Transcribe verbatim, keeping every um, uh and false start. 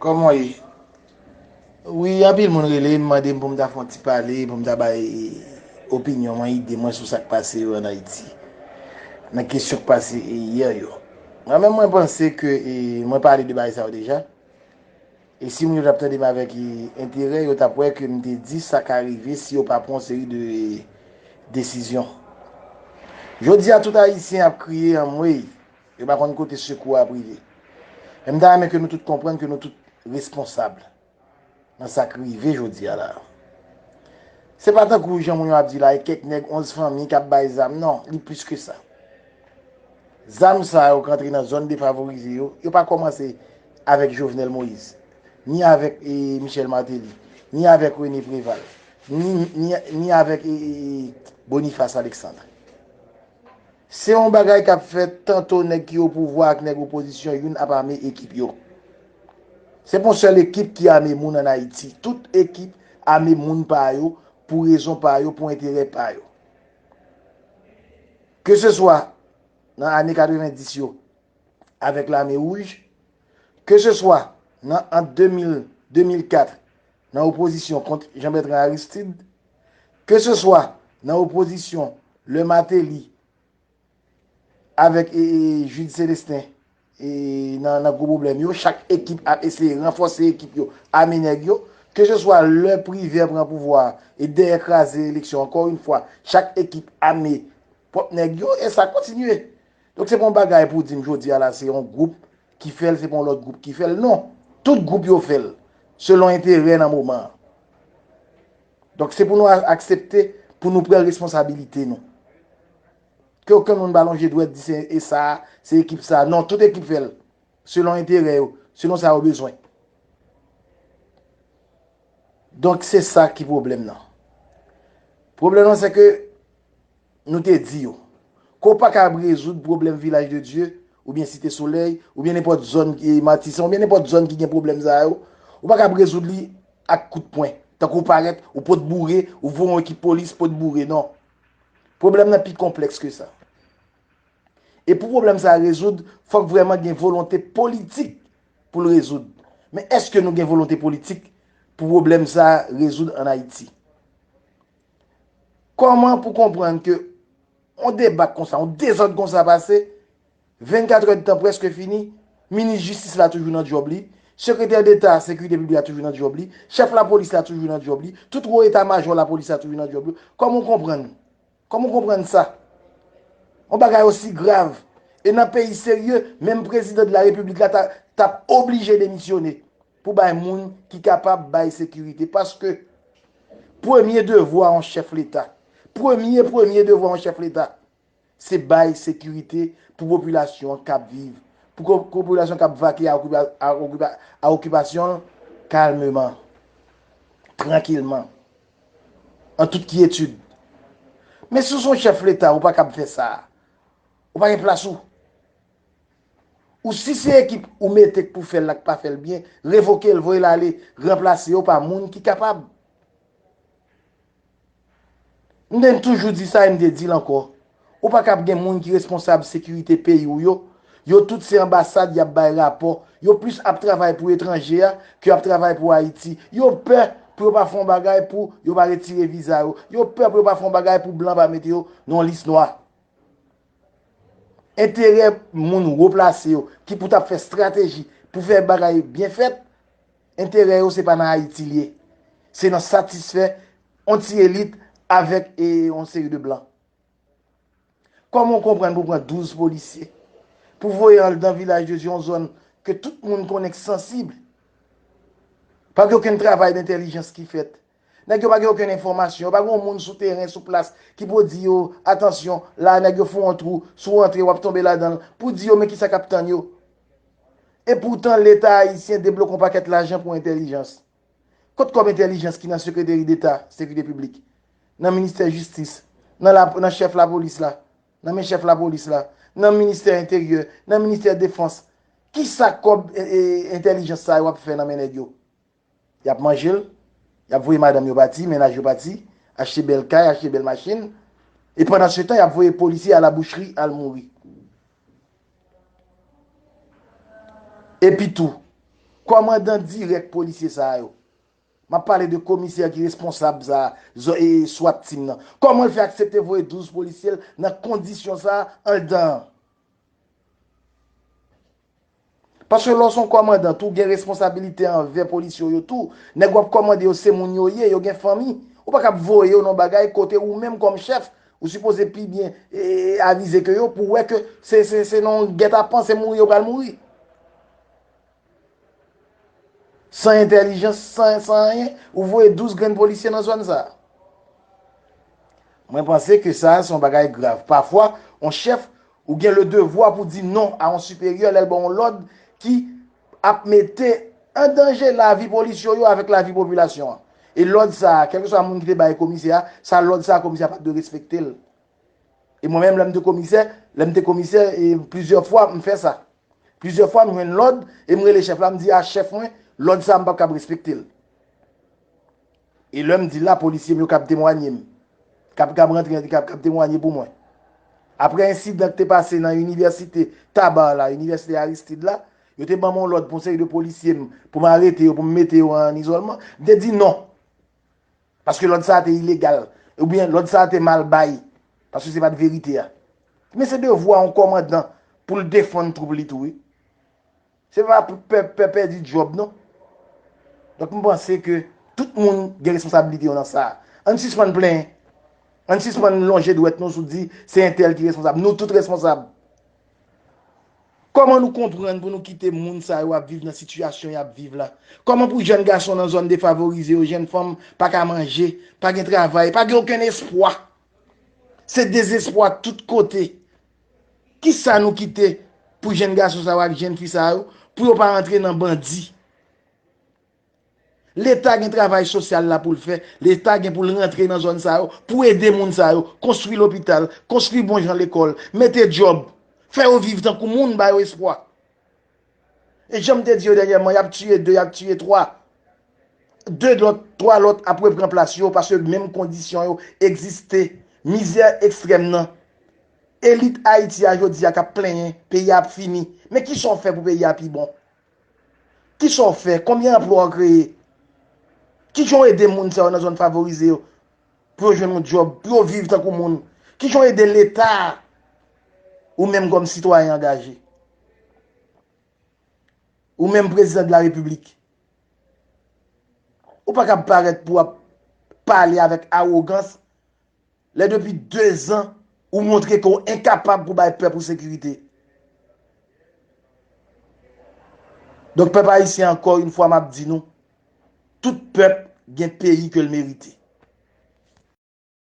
Kòman w ye? Wi, anpil moun rele m, mande m pou m ta fè yon ti pale, pou m ta bay opinyon mwen, ide mwen sou sa k pase yo ann Ayiti. Nan kesyon k pase yè yo. Mwen menm, mwen panse ke, e, mwen pale de bagay sa yo deja. E si moun yo t ap tande m avèk, e, enterè, yo t ap wè ke m te di sa ka rive si yo pa pran yon seri de, e, desizyon. Jodi a, tout Ayisyen ap kriye anmwey. Yo pa konn kote sekou a ap rive. Men m ta renmen ke nou tout konprann ke nou tout responsab nan sa k rive jodi a la. Se pa tankou jan moun yo ap di la, e kèk nèg onz fanmi k ap bay zam. Non, li plis ke sa. Zam sa yo k antre nan zòn defavorize yo, yo pa kòmanse avèk Jovenel Moïse, ni avèk, e, Michel Martelly, ni avèk René Préval, ni, ni, ni avèk, e, e, e, Boniface Alexandre. Se yon bagay k ap fèt tanto nèg ki opouvwa ak nèg opozisyon youn ap ame ekip yo. Se pa yon sèl ekip ki ame moun ann Ayiti. Tout ekip ame moun pa yo pou rezon pa yo, pou enterè pa yo. Ke se swa nan ane katrevenndis yo avèk Lame Wouj, ke se swa nan ant de mil, de mil kat, nan opozisyon kont Jean Bertrand Aristide, ke se swa nan opozisyon lè Martelly avèk, e, e, Jude Célestin, e, nan, nan gwo pwoblèm yo, chak ekip ap eseye ranfòse ekip yo, ame nèg yo, ke se swa lè Privè pran pouvwa a, e dèyè kraze eleksyon, ankò yon fwa, chak ekip ame pwòp nèg yo, e sa kontinye. Donk, se pa yon bagay pou di m jodi a la, se yon gwoup ki fè l, se pa yon lòt gwoup ki fè l. Non, tout gwoup yo fè l, selon enterè nan moman an. Donk, se pou nou a-, aksepte, pou nou pran responsabilite nou. Ke okenn moun pa lonje dwèt di se e sa, se ekip sa. Non, tout ekip fè l, selon enterè yo, selon sa yo bezwen. Donk, se sa ki pwoblèm nan. Pwoblèm nan, se ke nou te di yo ke w pa kab rezoud pwoblèm Vilaj de Dye, oubyen Site Solèy, oubyen nenpòt zòn ki Matisan, oubyen nenpòt zòn ki gen pwoblèm sa yo, ou pa kab rezoud li ak kout pwen. Tankou w parèt, ou pot boure, ou voye yon ekip polis pot boure, non. Pwoblèm nan pi konplèks ke sa. E pou pwoblèm sa a rezoud, fòk vrèman gen volonte politik pou l rezoud. Men èske nou gen volonte politik pou pwoblèm sa a rezoud ann Ayiti? Kòman pou konprann ke yon debak konsa, yon dezòd konsa pase, vennkat èdtan prèske fini, minis jistis la toujou nan djòb li, sekretè deta sekirite piblik la toujou nan djòb li, chèf lapolis la toujou nan djòb li, tout wo eta majò lapolis la toujou nan djòb yo. Kòman w konprann? Kòman w konprann sa? Yon bagay osi grav. E nan peyi serye, menm prezidan de la repiblik la ta, t ap oblije demisyone pou bay moun ki kapab bay sekirite. Paske premye devwa yon chèf leta, premye, premye devwa yon chèf leta, se bay sekirite pou popilasyon an k ap viv, pou ko-, popilasyon k ap vake a okipa-, a okipa-, a okipasyon l kalmeman, trankilman, an tout kyetid. Men si w se yon chèf leta, ou pa kab fè sa. Ou pa gen plas ou. Ou si se ekip ou mete k pou fè l la k pa fè l byen, revoke l, voye l ale, ranplase yo pa moun ki kapab. M te toujou di sa e m te di l ankò. Ou pa kab gen moun ki responsab sekirite peyi w yo. Yo tout se anbasad y ap bay rapò. Yo plis ap travay pou etranje a ke y ap travay pou Ayiti. Yo pè pou yo pa fè yon bagay pou yo pa retire viza yo. Yo pè pou yo pa fè yon bagay pou blan pa mete yo nan yon lis nwa. Enterè moun wo plase yo ki pou t ap fè estrateji pou fè bagay byen fèt, enterè yo se pa nan Ayiti l ye. Se nan satisfè yon ti elit avèk, e, yon seri de blan. Kòman w konprann pou pran douz polisye, pou voye anndan Vilaj de Dye, yon zòn ke tout moun konnen k sansib? Pa gen okenn travay dentèlijans ki fèt. Nèg yo pa gen okenn enfòmasyon, pa gen yon moun sou teren, sou plas, ki pou di yo, atansyon, la nèg yo fè yon twou, si w rantre, w ap tonbe ladan l, pou di yo, men kisa k ap tann yo. Epoutan, Leta ayisyen debloke yon pakèt lajan pou entèlijans. Kot kòb entèlijans ki nan Sekreteri Deta Sekirite Piblik, nan Ministè Jistis, nan la, nan chèf lapolis la, nan men chèf lapolis la, nan Ministè Enteryè, nan Ministè Defans? Kisa kòb, e, e, entèlijans sa yo ap fè nan men nèg yo? Y ap manje l, y ap voye madanm yo pati, mennaj yo pati, achte bèl kay, achte bèl machin. E pandansetan, y ap voye polisye a la boucherie al mouri. Epi tou, Kòmandan dirèk polisye sa yo. M ap pale de komisè ki responsab sa, zo- e, swat team nan. Kòman l fè aksepte voye douz polisye l nan kondisyon sa anndan an? Paske lè w se yon kòmandan tou, ou gen responsabilite anvè polisye w yo tou. Nèg w ap kòmande yo se moun yo ye, yo gen fanmi. Ou pa kab voye yo nan bagay kote ou menm kòm chèf, ou sipoze pi byen e, avize ke yo pou wè ke se, se, se nan yon gètapan, se mouri yo pral mouri. San entèlijans, san, san anyen, ou voye douz grenn polisye nan zòn sa. Mwen panse ke sa se yon bagay grav. Pafwa, yon chèf, ou gen le devwa pou di non a yon siperyè lè l ba w yon lòd ki ap mete an danje lavi polisye yo avèk lavi popilasyon an. E lòd sa, kèlkeswa moun ki te bay komisè a, sa lòd sa, komisè a pa t dwe respekte l. E mwen menm, lè m te komisè, lè m te komisè, e plizyè fwa, m fè sa. Plizyè fwa, m jwenn lòd, e m rele chèf la, m di, a chèf mwen, lòd sa, m p ap kab respekte l. E lè m di l la, polisye m yo kab temwanye m. Kab, kab rantre, kab, kab temwanye pou mwen. Apre ensidan ki te pase nan inivèsite Taba la, inivèsite Aristide la, yo te ban m yon lòd pou yon seri de polisye m, pou m arete yo, pou m mete yo an izòlman. M te di non. Paske lòd sa a te ilegal. Oubyen lòd sa a te mal bay. Paske se pa t verite a. Men se devwa yon kòmandan pou l defann twoup li tou, wi. Se pa pou pè, pè pèdi djòb, non. Donk, m panse ke tout moun gen responsabilite yo nan sa a. Ann sispann plenyen. Ann sispann lonje dwèt nou sou di se entèl ki responsab. Nou tout responsab. Kòman nou konprann pou nou kite moun sa yo ap viv nan sitiyasyon y ap viv la? Kòman pou jèn gason nan zòn defavorize yo, jèn fanm pa ka manje, pa gen travay, pa gen okenn espwa? Se dezespwa tout kote. Kisa nou kite pou jèn gason sa yo ak jèn fi sa yo, pou yo pa rantre nan bandi? Leta gen travay sosyal la pou l fè. Leta gen pou l rantre nan zòn sa yo, pou ede moun sa yo, konstwi lopital, konstwi bon jan lekòl, mete djòb, fè yo viv tankou moun, ba yo espwa. E jan m te di yo dènyèman, y ap tiye de, y ap tiye twa. De lòt, twa lòt ap repran plas yo, paske menm kondisyon yo egziste. Mizè ekstrèm nan. Elit Ayiti a jodi a k ap plenyen, peyi a ap fini. Men kisa w fè pou peyi a pi bon? Kisa w fè? Konbyen anplwa w kreye? Kijan w ede moun sa yo nan zòn favorize yo? Pou yo jwenn yon djòb, pou yo viv tankou moun? Kijan w ede Leta a? Ou menm kòm sitwayen angaje? Ou menm prezidan de la repiblik? Ou pa kab parèt pou w ap pale avèk awogans lè depi de zan ou montre ke w enkapab pou bay pèp ou sekirite. Donk, pèp ayisyen, ankò yon fwa, m ap di nou, tout pèp gen peyi ke l merite.